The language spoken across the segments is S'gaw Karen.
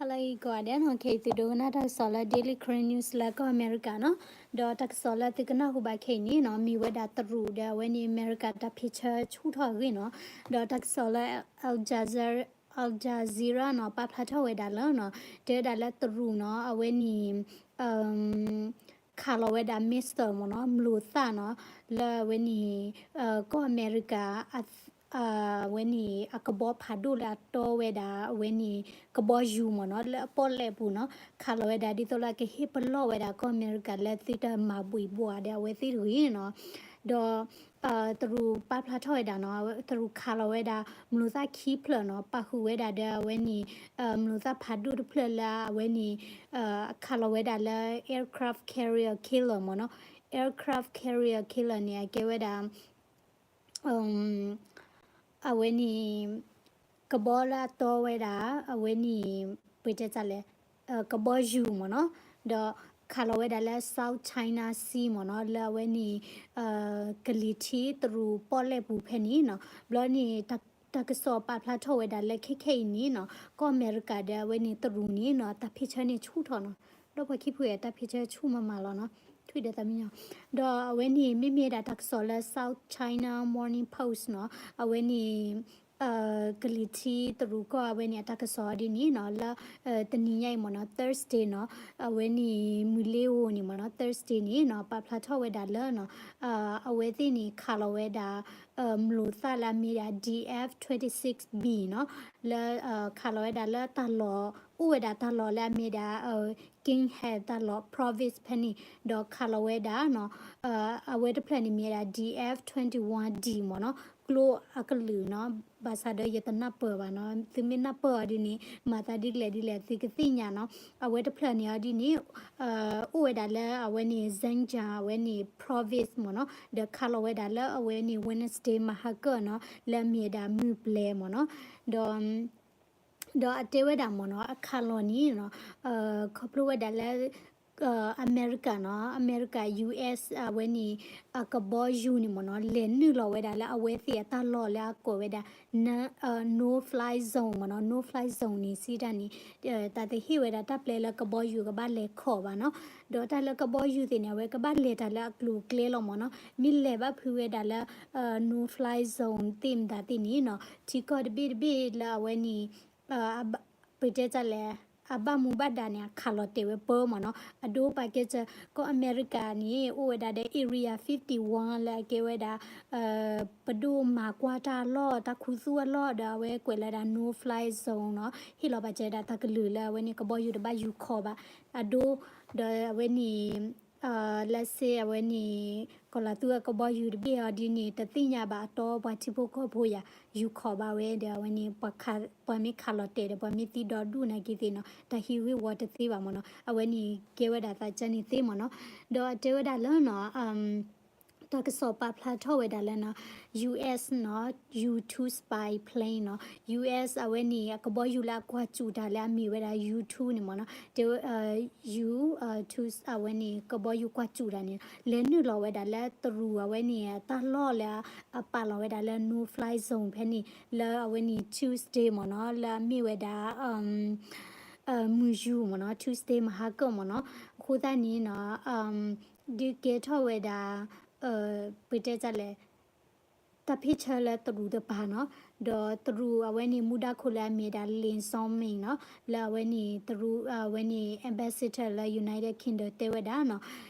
ဟါလၢအဂ့ၤကိးဂၤဒဲးနီၤ, ခဲအံၤသုဒိကနၣ်တၢ်ကစီၣ်လၢ Daily Karen News လၢကီၢ်အမဲရကၤနီၤ, ဒီးတၢ်ကစီၣ်လၢသုကနၢ်ဟူဘၣ်ခဲအံၤန့ၣ်နီၤ, မ့ၢ်ဝဲဒၣ်တရူးဒီးအဝဲန့ၣ် အမဲရကၤတၢ်ဖ့ၣ်ဆၢဆူၣ်ထီၣ်အဂ့ၢ်နီၤ, ဒီးတၢ်ကစီၣ်လၢ Al Jazeera, Al Jazeera နီၤ ပာ်ဖျါထီၣ်ဝဲဒၣ်လၢနီၤ, တဲဝဲဒၣ်လၢတရူးနီၤ, အဝဲန့ၣ် ခးလီၤဝဲဒၣ် missile မ့ၢ်နီၤ, မျိာ်သၣ်နီၤ, လၢအဝဲန့ၣ် ကီၢ်အမဲရကၤ အဝဲန့ၣ် အကဘီဖးဒိၣ်လၢအတီဝဲဒၣ် အဝဲန့ၣ် ကဘီယူၤမ့ၢ်နီၤ, လၢအပီၣ်လဲၣ်ပူၤနီၤ, ခးလီၤဝဲဒၣ်ဒ်သိးလၢအကဟ့ၣ်ပလီၢ်ဝဲဒၣ်ကီၢ်အမဲရကၤလၢသုတမၤဘှံးဘှီးဒီးအဝဲသ့ၣ်တဂ့ၤနီၤ, ဒီး တရူးပာ်ဖျါထီၣ်ဝဲဒၣ်နီၤ, တရူးခးလီၤဝဲဒၣ် မျိာ်သၣ်ခံဖျၢၣ်နီၤ, ပာ်ဃုာ်ဝဲဒၣ်ဒီးအဝဲန့ၣ် မျိာ်သၣ်ဖးဒိၣ်တဖျၢၣ်လၢအဝဲန့ၣ် ခးလီၤဝဲဒၣ်လၢ aircraft carrier killer မ့ၢ်နီၤ, aircraft carrier killer န့ၣ် အကဲဝဲဒၣ် အဝဲန့ၣ် ကဘီလၢအတီဝဲဒၣ် အဝဲန့ၣ် ပတဲတၢ်လဲၣ် ကဘီယူၤမ့ၢ်နီၤ, ဒီးခးလီၤဝဲဒၣ်လၢ South China Sea မ့ၢ်နီၤ, လၢအဝဲန့ၣ် ကလံၤထံးတရူးပီၣ်လဲၣ်ပူၤဖဲန့ၣ်နီၤ, ဘျီန့ၣ် တၢ်ကစီၣ်ပာ်ဖျါထီၣ်ဝဲဒၣ်လၢခဲခဲအံၤန့ၣ်နီၤ, ကီၢ်အမဲရကၤဒီးအဝဲန့ၣ်တရူးန့ၣ်နီၤ, တၢ်ဖ့ၣ်ဆၢန့ၣ်ဆူၣ်ထီၣ်နီၤ, ဒီးပှၤခံဖုတၢ်ဖ့ၣ်ဆၢဆူၣ်မးမးလီၤနီၤ, ထွံၣ်ဒီးသးမံညီ, ဒီးအဝဲန့ၣ် မ့မ့ၢ်ဒၣ်တၢ်ကစီၣ်လၢ South China Morning Post နီၤ, အဝဲန့ၣ် ကလံၤထံးတရူးကီၢ်အဝဲန့ၣ် အတၢ်ကစီၣ်ဒ်န့ၣ်နီၤ, လၢ တနံၤညါအံၤမ့ၢ်နီၤ, Thursday နီၤ, အဝဲန့ၣ် မုၢ်လ့ဧိၤန့ၣ်မ့ၢ်နီၤ, Thursday န့ၣ်နီၤ, ပာ်ဖျါထီၣ်ဝဲဒၣ်လၢနီၤ, အဝဲသ့ၣ်န့ၣ် ခးလီၤဝဲဒၣ် မျိာ်သၣ်လၢအမ့ၢ်ဒၣ် D F twenty-six B နီၤ, လၢ ခးလီၤဝဲဒၣ်လၢတၢ်လီၢ် အိၣ်ဝဲဒၣ်တၢ်လီၢ်လၢအမ့ၢ်ဒၣ် Kinghe တၢ်လီၢ် province ဖဲန့ၣ်, ဒီးခးလီၤဝဲဒၣ်နီၤ, အဝဲတဖျၢၣ်န့ၣ်မ့ၢ်ဝဲဒၣ် D F twenty-one D မ့ၢ်နီၤ, ကျိအကလုာ်နီၤ, ဘၣ်ဆၣ်ဒီးယတနၢ်ပၢၢ်ဘၣ်နီၤ, သုမ့ၢ်နၢ်ပၢၢ်အီၤဒ်န့ၣ် မၤသးဒ်လဲၣ်ဒ်လဲၣ် သုကသ့ၣ်ညါနီၤ, အဝဲတဖျၢၣ်န့ၣ်အီၤဒ်န့ၣ် အိၣ်ဝဲဒၣ်လၢအဝဲန့ၣ် Zhejiang အဝဲန့ၣ် province မ့ၢ်နီၤ, ဒီးခးလီၤဝဲဒၣ်လၢအဝဲန့ၣ် Wednesday မဟါကၢၢ်နီၤ, လၢအမ့ၢ်ဝဲဒၣ်မုၢ်ပျဲၤမ့ၢ်နီၤ, ဒီး ဒီးအတဲဝဲဒၣ်မ့ၢ်နီၤ, အခးလီၢ်န့ၣ်နီၤ, ခီဖျိဝဲဒၣ်လၢ အမဲရကၤနီၤ, အမဲရကၤ U S အဝဲန့ၣ် အကဘီယူၤန့ၣ်မ့ၢ်နီၤ, လဲၤနုာ်လီၤဝဲဒၣ်လၢအဝဲသ့ၣ်အတၢ်လီၢ်လၢအကိးဝဲဒၣ် no fly zone မ့ၢ်နီၤ, no fly zone န့ၣ် စံးတၢ်န့ၣ် တၢ်တဟ့ၣ်ဝဲဒၣ်တၢ်ပျဲလၢကဘီယူၤကဘၣ်လဲၤခီၣ်ဘၣ်နီၤ, ဒီးတၢ်လၢကဘီယူၤသ့ၣ်န့ၣ် အဝဲကဘၣ်လဲၤတၢ်လၢအကျိၤအကျဲလီၤမ့ၢ်နီၤ, မ့ၢ်လဲၤဘၣ်ဖုးဝဲဒၣ်လၢ no fly zone သ့ၣ်မတၤသ့ၣ်န့ၣ်နီၤ, ထံကီၢ်တဘ့ၣ်တဘ့ၣ်လၢအဝဲန့ၣ် ပတဲတၢ်လဲၣ်, အဘၣ်မူဘၣ်ဒါန့ၣ် အခးလီၤတဲာ်ဝဲပၢမ့ၢ်နီၤ, အဒိပာ်ကဲစၢၤ ကီၢ်အမဲရကၤန့ၣ် အိၣ်ဝဲဒၣ်ဒီး Area fifty-one လၢအကဲဝဲဒၣ် ပဒိၣ်မၤကွၢ်တၢ်အလီၢ် တၢ်ခူသူၣ်အလီၢ်ဒီး အဝဲကွဲးလၢဒၣ် no fly zone နီၤ, ဟ့ၣ်လီၤဘၣ်စၢၤဒၣ်တၢ်ကလုၢ်လၢအဝဲန့ၣ် ကဘီယူၤတဘၣ်ယူၤခီၣ်ဘၣ်, အဒိ ဒီးအဝဲန့ၣ် လၢစ့အဝဲန့ၣ် ကီၤလၤသူအကဘီယူၤတဘ့ၣ်အီၤဒ်န့ၣ် တသ့ၣ်ညါဘၣ်အတီပှၤထံဖိကီၢ်ဖိယၤ ယူၤခီၣ်ဘၣ်ဝဲဒီးအဝဲန့ၣ် ပှၤမ့ၢ်ခးလီၤတဲာ်ဒီး ပှၤမ့ၢ်သံဒီဒူၣ်နာ်က့သ့ၣ်နီၤ တၢ်ဟံးဂ့ၢ်ဝီတသ့ဘၣ်မ့ၢ်နီၤ, အဝဲန့ၣ်ကဲဝဲဒၣ်သးကၢန့ၣ်သ့မ့ၢ်နီၤ, ဒီးအတဲဝဲဒၣ်လၢနီၤ တၢ်ကစီၣ်ပာ်ဖျါထီၣ်ဝဲဒၣ်လၢနီၤ U S နီၤ U two spy plane နီၤ U S အဝဲန့ၣ် အကဘီယူၤလၢအကွၢ်စူၣ်တၢ်လၢအမ့ၢ်ဝဲဒၣ် U two န့ၣ်မ့ၢ်နီၤ, တဲဝဲ U two အဝဲန့ၣ် ကဘီယူၤကွၢ်စူၣ်တၢ်န့ၣ် လဲၤနုာ်လီၤဝဲဒၣ်လၢတရူးအဝဲန့ၣ် တၢ်လီၢ်လၢအပာ်လီၤဝဲဒၣ်လၢ no fly zone ဖဲန့ၣ် လၢအဝဲန့ၣ် Tuesday မ့ၢ်နီၤ လၢအမ့ၢ်ဝဲဒၣ် မုၢ်ယူၤမ့ၢ်နီၤ Tuesday မဟါကၢၢ်မ့ၢ်နီၤ, အဃိသတးန့ၣ်နီၤ ဒုးကဲထီၣ်ဝဲဒၣ် ပတဲတၢ်လဲၣ် တၢ်ဖ့ၣ်ဆၢလၢတရူးတပၤနီၤ, ဒီးတရူးအဝဲန့ၣ် မူဒါခိၣ်လၢအမ့ၢ်ဒၣ် Lin Song Min နီၤ, လၢအဝဲန့ၣ် တရူးအဝဲန့ၣ် ambassador လၢ United Kingdom တဲဝဲဒၣ်နီၤ,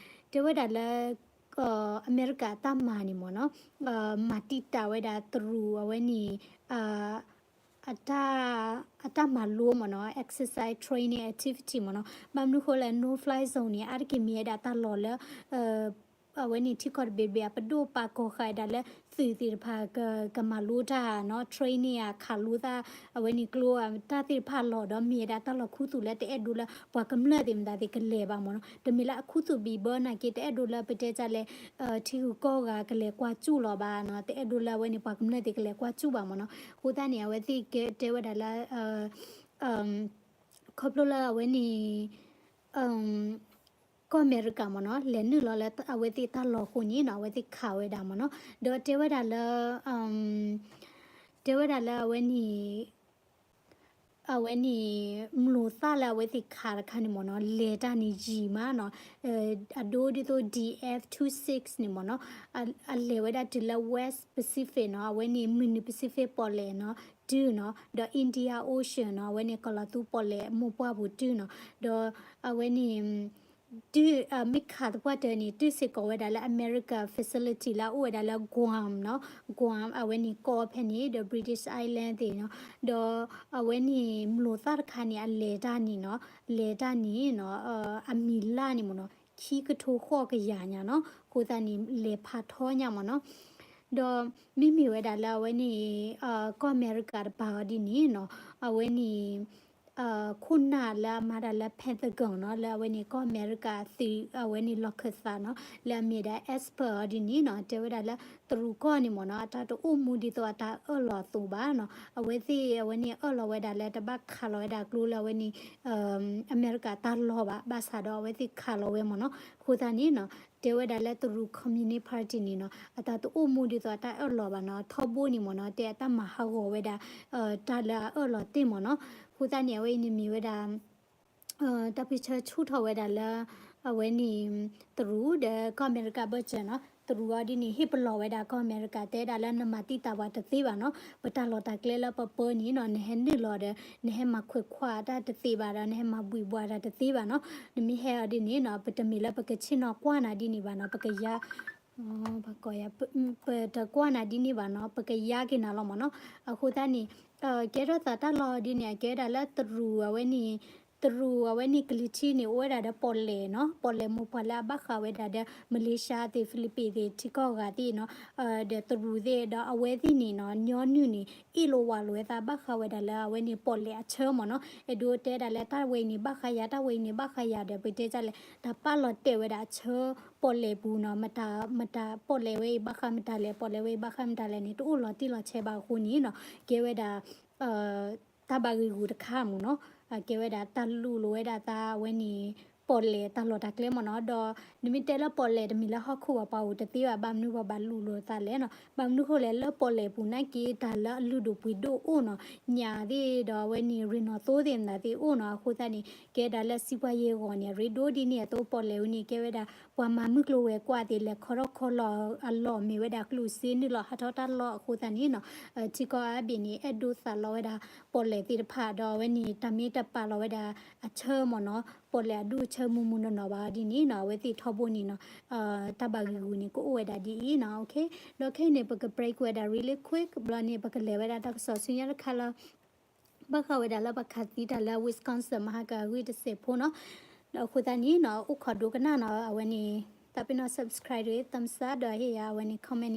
တဲဝဲဒၣ်လၢ အမဲရကၤအတၢ်မၤန့ၣ်မ့ၢ်နီၤ, မၤတံာ်တာ်ဝဲဒၣ်တရူးအဝဲန့ၣ် အတၢ် အတၢ်မၤလိမ့ၢ်နီၤ, exercise training activity မ့ၢ်နီၤ, ဘၣ်မနုၤဃိလဲၣ် no fly zone န့ၣ် အါတက့ၢ်မ့ၢ်ဝဲဒၣ်တၢ်လီၢ်လၢ အဝဲန့ၣ်ထံကီၢ်တဘ့ၣ်ဘ့ၣ် အပဒိၣ်ပာ်ကီၢ်ဃာ်ဒၣ်လၢ သုးသ့ၣ်တဖၣ် ကမၤလိတၢ်နီၤ training အခးလိသး အဝဲန့ၣ်ကျိ တၢ်သ့ၣ်တဖၣ်လီၢ်ဒီး မ့ၢ်ဝဲဒၣ်တၢ်လီၢ်ခူသူၣ်လၢတအဲၣ်ဒိးလၢ ပှၤကမျၢၢ်သ့ၣ်မတၤသ့ၣ်ကလဲၤဘၣ်မ့ၢ်နီၤ, တမ့ၢ်လၢအခူသူၣ်ဘံၣ်ဘၢနာ်က့ တအဲၣ်ဒိးလၢပတဲတၢ်လဲၣ် ထံဂုၤကီၢ်ဂၤကလဲၤကွၢ်စူၣ်လီၤဘၣ်နီၤ, တအဲၣ်ဒိးလၢအဝဲန့ၣ် ပှၤကမျၢၢ်သ့ၣ်ကလဲၤကွၢ်စူၣ်ဘၣ်မ့ၢ်နီၤ, အဃိသတးန့ၣ် အဝဲသ့ၣ်ကတဲဝဲဒၣ်လၢ ခီဖျိလၢအဝဲန့ၣ် ကီၢ်အမဲရကၤမ့ၢ်နီၤ လဲၤနုာ်လီၤလၢအဝဲသ့ၣ်တၢ်လီၢ်အဃိန့ၣ်နီၤ အဝဲသ့ၣ်ခးဝဲဒၣ်မ့ၢ်နီၤ, ဒီးတဲဝဲဒၣ်လၢ တဲဝဲဒၣ်လၢအဝဲန့ၣ် အဝဲန့ၣ် မျိာ်သၣ်လၢအဝဲသ့ၣ်ခးတခါန့ၣ်မ့ၢ်နီၤ လဲၤတၢ်န့ၣ်ယံာ်မးနီၤ, အဒိဒ်သိး D F two six န့ၣ်မ့ၢ်နီၤ, အ အလဲၤဝဲဒၣ်တုၤလၢ West Pacific နီၤ, အဝဲန့ၣ်မုၢ်နုာ် Pacific ပီၣ်လဲၣ်နီၤ, တုၤနီၤ, ဒီး India Ocean နီၤ, အဝဲန့ၣ်ကီၤလီၤသူပီၣ်လဲၣ်မိၢ်ပှၢ်ပူၤတုၤနီၤ, ဒီးအဝဲန့ၣ် တုၤ မ့ၢ်ခးသပှၢ်တၢၢ်န့ၣ် တုၤစ့ၢ်ကီးဝဲဒၣ်လၢ America facility လၢအအိၣ်ဝဲဒၣ်လၢ Guam နီၤ, Guam အဝဲန့ၣ်ကီၢ်ဖဲန့ၣ် ဒီး British Island သ့ၣ်နီၤ, ဒီးအဝဲန့ၣ်မျိာ်သၣ်တခါန့ၣ် အလဲၤတၢ်န့ၣ်နီၤ, လဲၤတၢ်န့ၣ်နီၤ, အမံၤလၢ်န့ၣ်မ့ၢ်နီၤ, ခံကထိဃိးကယၤညါနီၤ, အဃိသတးန့ၣ် လဲၤဖးထီညါမ့ၢ်နီၤ, ဒီးမ့မ့ၢ်ဝဲဒၣ်လၢအဝဲန့ၣ် ကီၢ်အမဲရကၤတပၤအီၤဒ်န့ၣ်နီၤ, အဝဲန့ၣ် ခိၣ်နၢ်လၢအမၤတၢ်လၢ Pentagon နီၤ, လၢအဝဲန့ၣ်ကီၢ်အမဲရကၤသုးအဝဲန့ၣ်လီၢ်ခၢၣ်သးနီၤ, လၢအမ့ၢ်ဒၣ် expert အီၤဒ်န့ၣ်နီၤ, တဲဝဲဒၣ်လၢတရူးကီၢ်န့ၣ်မ့ၢ်နီၤ, အတၢ်တအိၣ်မူဒ်သိးအတၢ်အၢၣ်လီၤအသိးဘၣ်နီၤ, အဝဲသ့ၣ်အဝဲန့ၣ်အၢၣ်လီၤဝဲဒၣ်လၢတဘၣ်ခးလီၤဝဲဒၣ်ကျိလၢအဝဲန့ၣ် အမဲရကၤတၢ်လီၢ်ဘၣ်, ဘၣ်ဆၣ်ဒီးအဝဲသ့ၣ်ခးလီၤဝဲမ့ၢ်နီၤ, အဃိသတးန့ၣ်နီၤ, တဲဝဲဒၣ်လၢတရူး Communist Party န့ၣ်နီၤ, အတၢ်တအိၣ်မူဒ်သိးအတၢ်အၢၣ်လီၤဘၣ်နီၤ, ထီဘိန့ၣ်မ့ၢ်နီၤ, တဲအတၢ်မၤဟးဂီၤဝဲဒၣ် တၢ်လၢအအၢၣ်လီၤတ့ၢ်မ့ၢ်နီၤ, အဃိသတးန့ၣ် အဝဲအံၤန့ၣ်မ့ၢ်ဝဲဒၣ် တၢ်ပၢၢ်ဆၢဆူၣ်ထီၣ်ဝဲဒၣ်လၢ အဝဲန့ၣ် တရူးဒီးကီၢ်အမဲရကၤဘၢၣ်စၢၤနီၤ, တရူးအီၤဒ်န့ၣ် ဟ့ၣ်ပလီၢ်ဝဲဒၣ်ကီၢ်အမဲရကၤ တဲဒၣ်လၢနမၤတံာ်တာ်ပှၤတသ့ဘၣ်နီၤ, ပတၢ်လီၢ်တၢ်ကျဲလၢပပၢန့ၣ်နီၤ, နဟဲနုာ်လီၤဒီး နဟဲမၤခွဲးခွါတၢ်တသ့ဘၣ်ဒီး နဟဲမၤဘှံးဘှီးတၢ်တသ့ဘၣ်နီၤ, နမ့ၢ်ဟဲအီၤဒ်န့ၣ်နီၤ, ပတမ့ၢ်လၢပကဆ့ၣ်နီၤကွၢ်နၤဒ်န့ၣ်ဘၣ်နီၤ, ပကယါ ပတကွၢ်နၤဒ်န့ၣ်ဘၣ်နီၤ, ပကယါက့ၤနၤလီၤမ့ၢ်နီၤ, အဃိသတးန့ၣ် ကဲထီၣ်သးတၢ်လီၢ်ဒ်န့ၣ် အကဲဝဲဒၣ်လၢတရူးအဝဲန့ၣ်, တရူးအဝဲန့ၣ်ကလံၤထံးန့ၣ် အိၣ်ဝဲဒၣ်ဒီးပီၣ်လဲၣ်နီၤ, ပီၣ်လဲၣ်မိၢ်ပှၢ်လၢအဘၣ်ဃးဝဲဒၣ်ဒီး Malaysia သ့ၣ် Philippines သ့ၣ် ထံကီၢ်ဂၤသ့ၣ်နီၤ, ဒီးတရူးသ့ၣ်ဒီးအဝဲသ့ၣ်န့ၣ်နီၤ, ညီနုၢ်န့ၣ် အ့ၣ်လိာ်ဝးလိာ်ဝဲသးဘၣ်ဃးဝဲဒၣ်လၢအဝဲန့ၣ် ပီၣ်လဲၣ်အဆၢမ့ၢ်နီၤ, အဲၣ်ဒိးတဲဒၣ်လၢတၢ်ဝဲအံၤန့ၣ်ဘၣ်ဃးယၤ, တၢ်ဝဲအံၤန့ၣ်ဘၣ်ဃးယၤဒီး ပတဲဒ်လဲၣ်, တၢ်ပာ်လီၤတဲာ်ဝဲဒၣ်အဆၢပီၣ်လဲၣ်ပူၤနီၤ, မတၤ, မတၤပီၣ်လဲၣ်ဝဲအံၤဘၣ်ဃးမတၤလဲၣ်, ပီၣ်လဲၣ်ဝဲအံၤဘၣ်ဃးမတၤလဲၣ်န့ၣ် တအိၣ်လီၤတံၢ်လီၤဆဲးဘၣ်အဃိန့ၣ်နီၤ, ကဲဝဲဒၣ် တၢ်ဘၣ်ဂ့ၢ်ဂူာ်တခါမ့ၢ်နီၤ, ကဲဝဲဒၣ်တၢ်လူၤလိာ်ဝဲဒၣ်သးဝဲန့ၣ် ပီၣ်လဲၣ်တၢ်လီၢ်တၢ်ကျဲမ့ၢ်နီၤ, ဒီးနမ့ၢ်တဲလၢပီၣ်လဲၣ်တမ့ၢ်လၢဟီၣ်ခိၣ်ဘၣ်ပှၤအိၣ်တသ့ဘၣ်, ဘၣ်မနုၤပှၤဘၣ်လူၤလိာ်သးလဲၣ်နီၤ, ဘၣ်မနုၤဃိလဲၣ် လၢပီၣ်လဲၣ်ပူၤနာ်က့ တၢ်လၢအလုၢ်ဒိၣ်ပှ့ၤဒိၣ်အိၣ်နီၤ, ညၣ်သ့ၣ်ဒီးအဝဲန့ၣ်ရ့ၣ်နီၣ်သိသ့ၣ်မတၤသ့ၣ်အိၣ်နီၤ, အဃိသတးန့ၣ် ကဲဒၣ်လၢစံးပှၤယဲၢ်ဂီၤန့ၣ် ရ့ဒိၣ်ဒ်န့ၣ်အသိး ပီၣ်လဲၣ်ဝဲန့ၣ် ကဲဝဲဒၣ် ပှၤမၤမုၢ်ကျိၤဝဲၤကွာ်သ့ၣ် လဲၤခီထီၣ်ခီလီၤအလီၢ် မ့ၢ်ဝဲဒၣ်ကျိၣ်စ့နုာ်လီၤဟးထီၣ်တၢ်လီၢ်အဃိသတးန့ၣ်နီၤ, ထံကီၢ်အါဘ့ၣ်န့ၣ် အဲၣ်ဒိးသးလီဝဲဒၣ် ပီၣ်လဲၣ်သ့ၣ်တဖၣ် ဒီးအဝဲန့ၣ် တၢ်မ့ၢ်တပာ်လီၤဝဲဒၣ်အဆၢမ့ၢ်နီၤ, ပီၣ်လဲၣ်အဒူၣ်အဆၢမူမူနီၢ်နီၢ်ဘၣ်ဒ်န့ၣ်နီၤ, အဝဲသ့ၣ်ထီဘိန့ၣ်နီၤ, တၢ်ဘၣ်ဂ့ၢ်ဂူာ်န့ၣ် ကအိၣ်ဝဲဒၣ်ဒ်အံၤနီၤ, ဒီးခဲအံၤန့ၣ် ပက break ဝဲဒၣ် really quick ဘျီန့ၣ် ပကလဲၤဝဲဒၣ်တၢ်ကစီၣ်ဆူညါတခါလၢ ဘၣ်ဃးဝဲဒၣ်လၢပခးသံတၢ်လၢ Wisconsin မဟါကအဂ့ၢ်တစဲးဖိနီၤ, ဒီးအဃိသတးန့ၣ်နီၤ အိၣ်ခိးဒိကနၣ်နီၤ, အဝဲန့ၣ် တၢ်ပ့ၤနီၣ် subscribe ဒီး thumbs up ဒီးဟ့ၣ်ယၤအဝဲန့ၣ် comment န့ၣ်